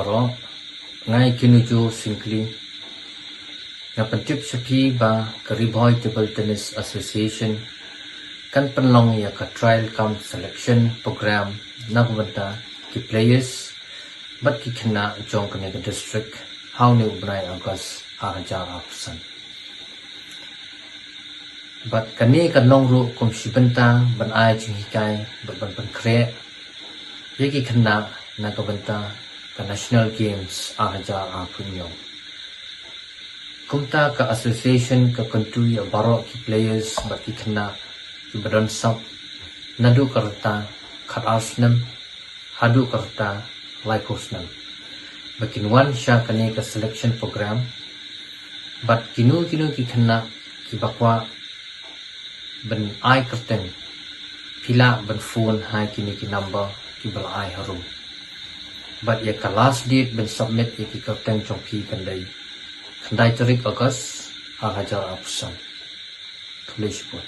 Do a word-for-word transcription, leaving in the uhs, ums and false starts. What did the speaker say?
Ro, nga i Kinujo Syngkli. Nga pyntip sha phi ba ka Ri Bhoi Table Tennis Association kan pynlong ïa ka trial cum selection program na ka bynta ki players bad ki khynnah jong kane ka district ha une u bnai August ar hajar arphew san. Bad kane kan long ruh kum shi bynta ban ai jinghikai bad ban pynkhreh ïa ki khynnah na ka bynta ka National Games ar hajar arphew hynñiew. Kumta ka association ka kyntu ïa baroh ki players bad ki khynnah kiba don sap naduh ka rta khatar snem haduh ka rta laiphew snem ba kin wan sha kane ka selection program. Bad kino kino ki khynnah kiba kwah ban ai kyrteng, phi lah ban phone ha kine ki number kiba la ai harum. Bad ïa ka last date ban submit ïa ki kyrteng jong phi kan dei khyndai tarik August ar hajar arphew san. Khublei shibun.